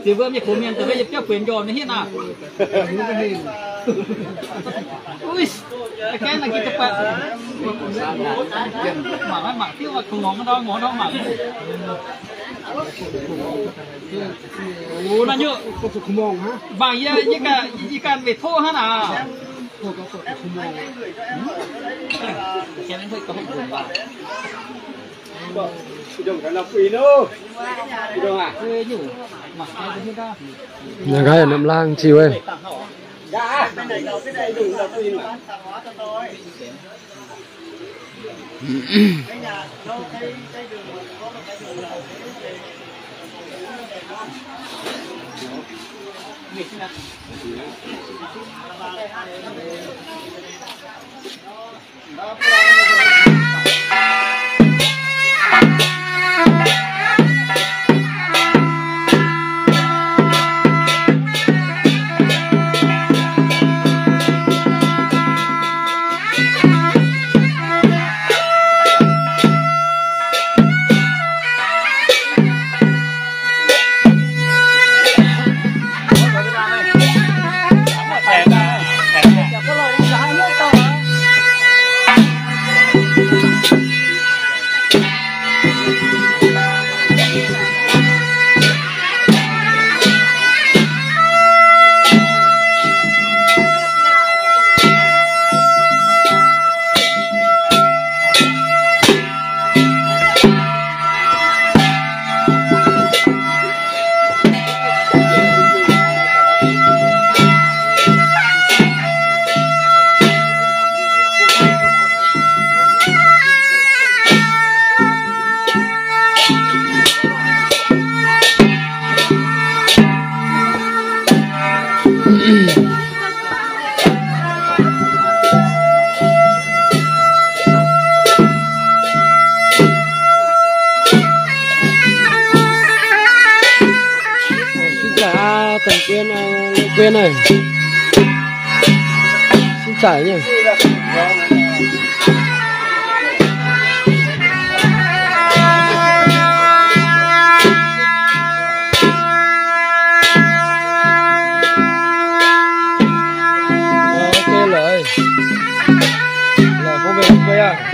Ziex mbuo mienh gox mienh daaih yie biauv buenx njormh nyei hitv naaic. Uix, gaengh naaic gitv deix batc. Mangc naaiv mangc diuv, kungx ngorc ndau ngorc ndau mangc. Naaiv nyungc, mangc yie, yie ganh, yie ganh weic tov hnangv naaic. Naaiv nqa'haav yaac norm laangh ziux wuov. Xin chào thành viên, à, Lê Quyên này. Xin chào nhé. Ok, lỗi. Lỗi không về, không về à?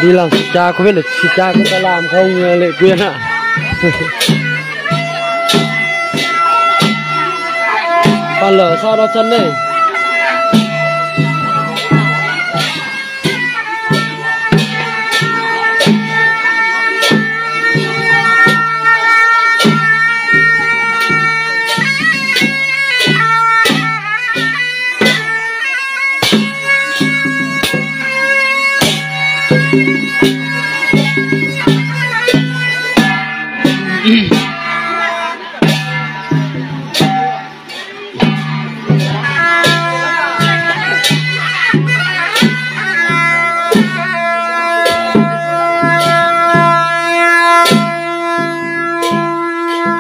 Ih lamh si jaa, kuv mienh si jaa, kuv daaih lamh kong leih guien aqv. Banh la'sau nor zanc naaiv.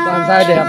Toàn sai đẹp.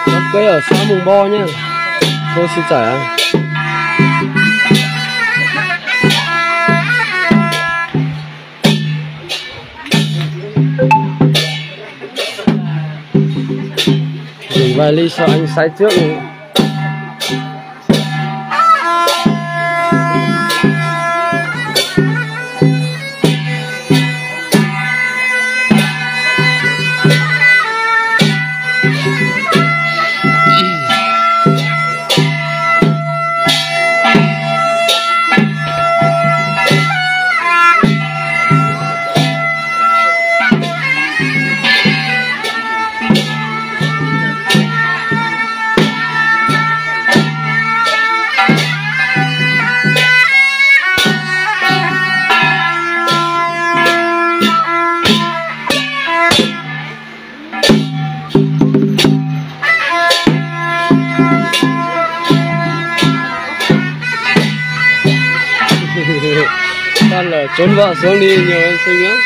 Gov ga'naaiv oc, saav mungh mborqv nyei. Tov sin zaaic aqv. Nzengc mbaih li sou aengx sai zuoqv nyei. Daaih lorz zunv mborqv suangv ninh nyei sing aqv.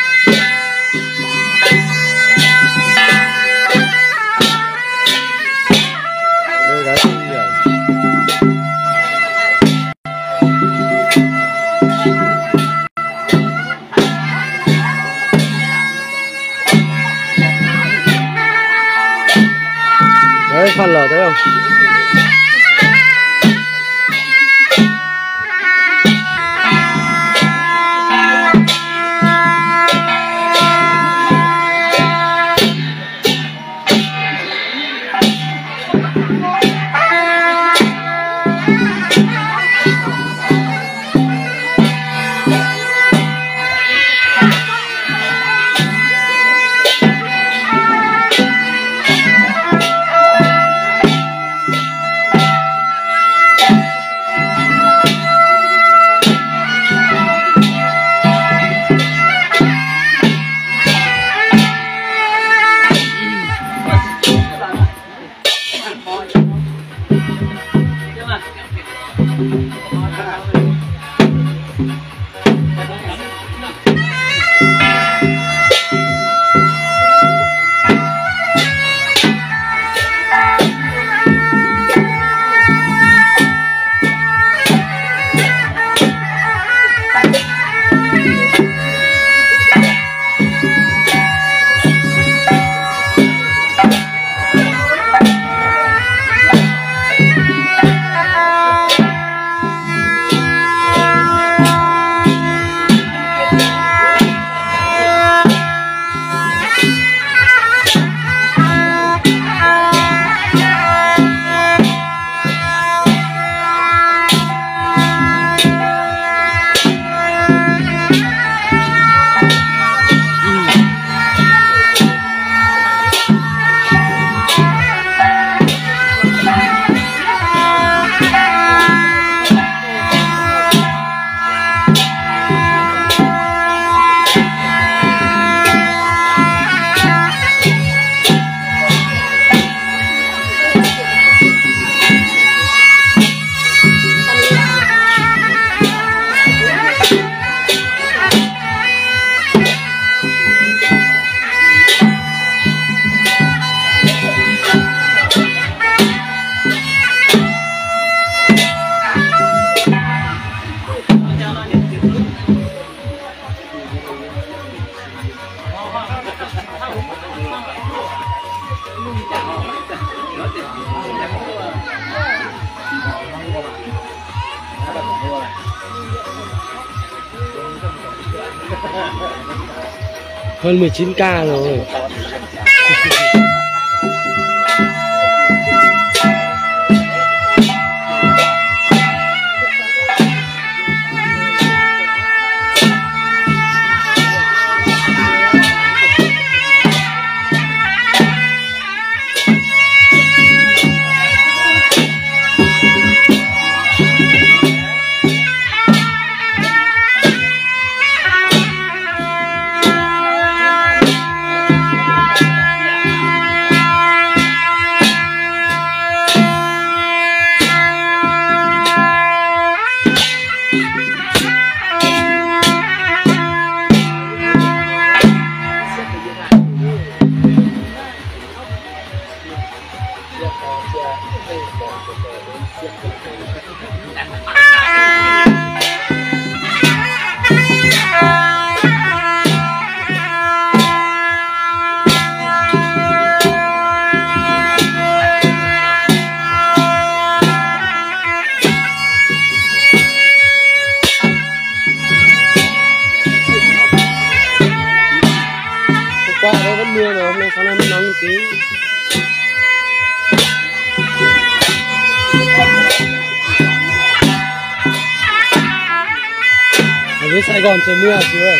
Hơn mười chín K rồi. Hôm qua ở đây vẫn mưa mà hôm nay sáng nay mưa nắng một tí. Ở dưới Sài Gòn trời mưa Hiếu ơi.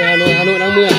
Hà Nội, Hà Nội đang mưa.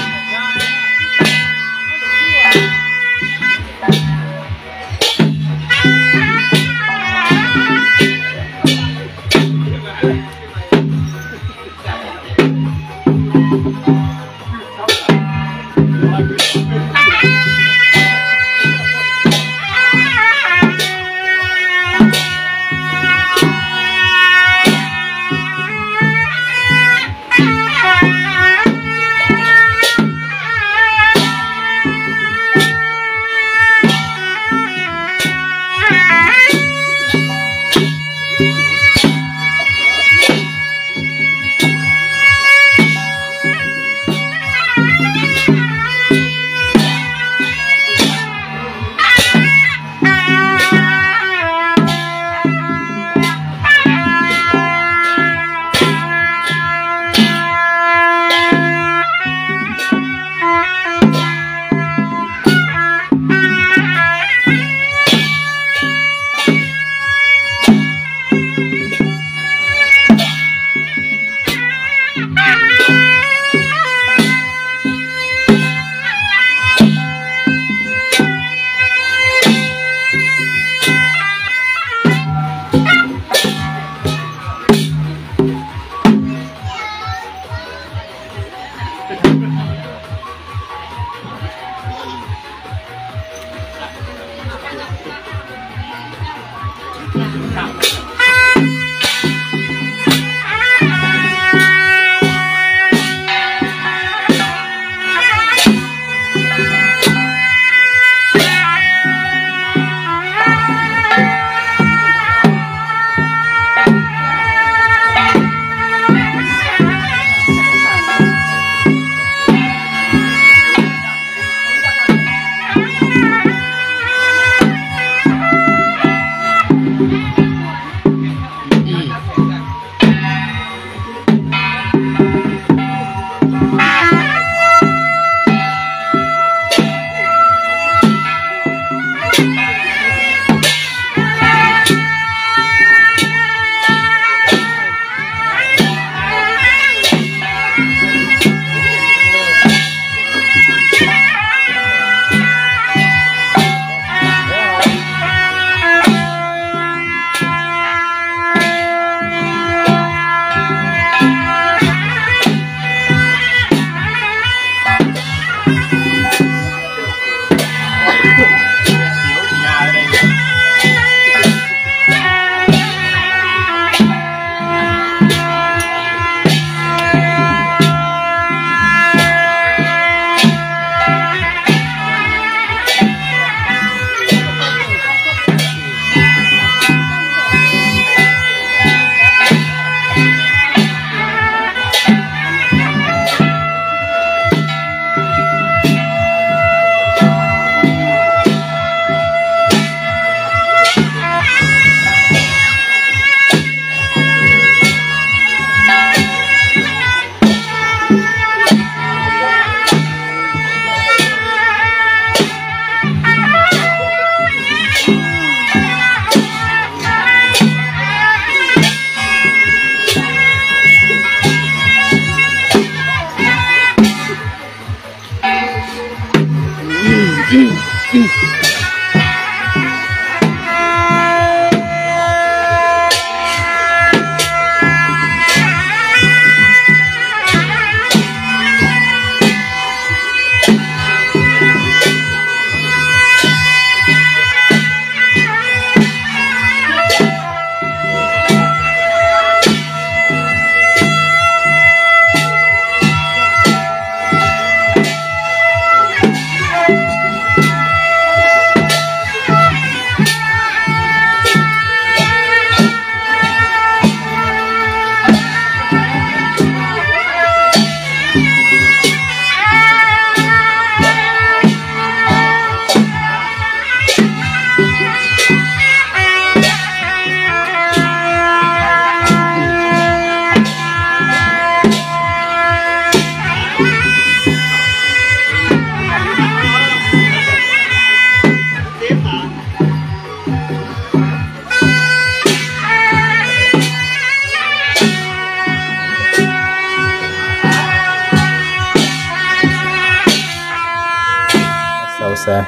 Sou se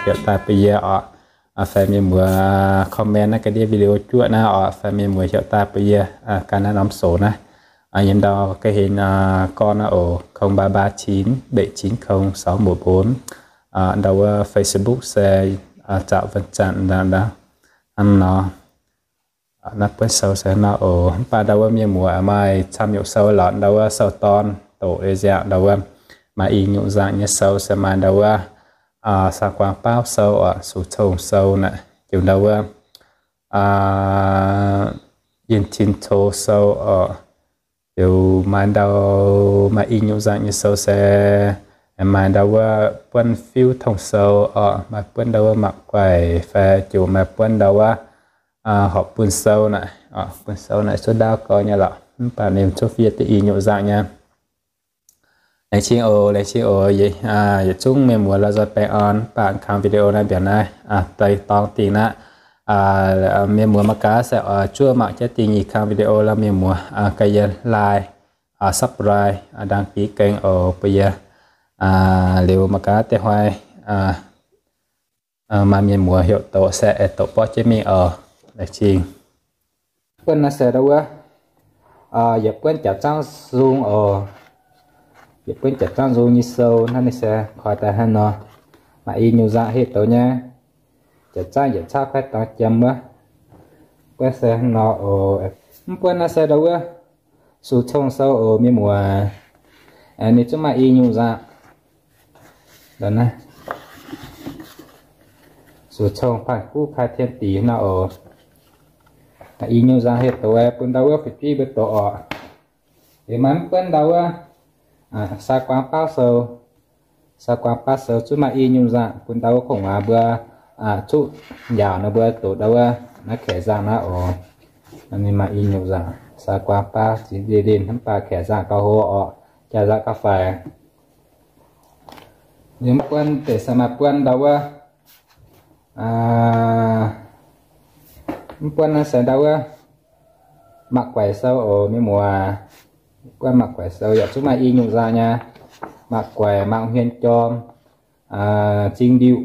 heuc daaih bun yie oc. Fai mienh muoz comment naaiv ga'ndiev video juoqv naaiv oc, fai mienh muoz heuc daaih bun yie gan naaiv norm sou naaiv. Yiem ndau ga'hlen gorn naaiv oc, không ba ba chín bảy chín không sáu một bốn. Ndau wuov Facebook se Zaux Ven Zanc ndau, ndau hnangv nor. Naaiv buonv sou se nor oc. Mv baac ndau wuov mienh muoz maaih camv nyungc sou lorqc, ndau wuov sou dorn doqc nziaauc, ndau wuov maaih i nyungc nzangc nyei sou se maaih ndau wuov สาวกวางเป้า sou oc, sux cong sou naaic, ziouc ndau wuov yinh cin co sou oc. Ziouc maaih ndau maaih i nyungc nzangc nyei sou se maaih ndau wuov buonv fiuv tong sou oc, maaih buonv ndau wuov mangc guaix fai ziouc maaih buonv ndau wuov horpc bun sou naaic, bun sou naaic cuotv ndaauv gau nyei lorqc. Mv baac ninh cuotv fiev deix i nyungc nzangc nyei. Laengz zingh oc, laengz zingh oc. Yietc zungv mienh muoz lomh nzoih baengh orn. Mv baac kang video naaiv mbiaauc naaiv deix dorngx dingh aqv. Mienh muoz mangc gaax se oix zuov mangc jaiv dingh nyei kang video lorqc, mienh muoz gaax yie like, subscribe, đăng ký kênh oc bun yie. Liuz mangc gaax deix hnoi maaih mienh muoz heuc doqc se aengx doqc borqv jienv mingh oc. Laengz zingh. Buonv naaiv se ndau wuov, yietc buonv jaax zaangv nzung oc. Yietc buonv jaax zaangv nzung nyei sou naaiv ninh se koi daaih hnangv nor. Maaih i nyungc nzangc heuc doqc nyei. Jaax zaangv yietc caqv paaiv dorngx jiem wuov. Buonv se hnangv nor oc. Mv buonv naaiv se ndau wuov sux cong sou oc mienh muoz. Ninh zungv maaih i nyungc nzangc. Sux cong ผ่านคู่พาเทียน deix nor oc. I nyungc nzangc heuc doqc bun ndau wuov fu'jueiv mbuo doqc oc. Liuz maaih mv buonv ndau wuov สาวกวางเป้า sou. สาวกวางเป้า sou zungv maaih i nyungc nzangc bun ndau wuov kungx muangx mbuo zuqv njaaux nor mbuo doqc ndau wuov naaiv kaeqv nzangc naaiv oc. Ninh maaih i nyungc nzangc สาวกวางเป้า ziex ndie-ndienh hnamv baac kaeqv nzangc gauh hlo oc, jaax nzangc gauh faix. Liuz mv buonv deix se maaih buonv ndau wuov, mv buonv naaiv se ndau wuov mangc guaix sou oc mienh muoz. Buonv mangc guaix sou yaac zungv maaih i nyungc nzangc nyei. Mangc guaix, mangc hmien jorm, zing ndiuh,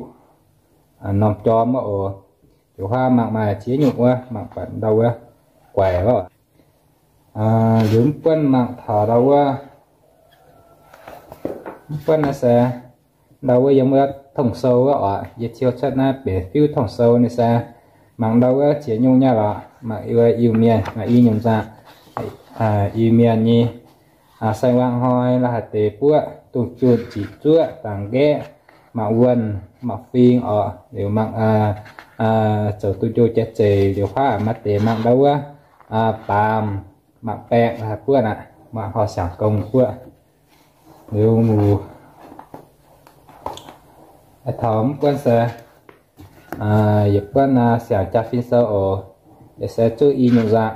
norm jorm wuov oc. Ziouc huaav mangc maaih ziex nyungc wuov, mangc buatc ndau wuov guaix wuov. Liuz mv buonv mangc taux ndau wuov, mv buonv naaiv se ndau wuov yiem wuov tong sou wuov oc. Yie ciou cuotv naaiv benx fiuv tong sou ninh se mangc ndau wuov ziex nyungc nyei lorqc. Mangc wuov Iu-Mienh maaih i nyungc nzangc, Iu-Mienh nyei saeng-wangh hnoi, la'haaix deix buoqv, dungz junh, ziqc zuoqv, dangx nqaeqv, mangc wuonh, mangc fing oc. Liuz mangc zoux duqv njoh jaax zeiz. Liuz huaav maaih deix mangc ndau wuov baamz, mangc baeqc, la'haaix buoqv aqv, mangc horh siangx gong buoqv. Liuz taux mv buonv se yietc buonv siangx jaa-fin sou oc. Yietc se zuqv i nyungc nzangc.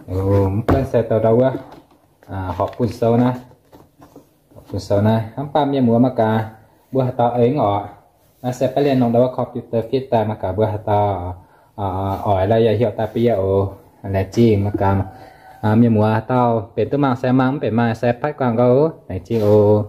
Mv buonv se douh ndau wuov horpc bun sou naaiv, horpc bun sou naaiv. Hnangv baac mienh muoz mangc gaax mbuo haaix dauh aengx oc. Naaiv se baav lienh nongh ndau wuov computer fiev daaih mangc gaax mbuo haaix dauh oix lorqc yaac heuc daaih bun yie oc. Laengz zingh mangc gaax. Mienh muoz haaix dauh benx duqv mangc se mangc, mv benx mangc se patv guangc nqou. Laengz zingh oc.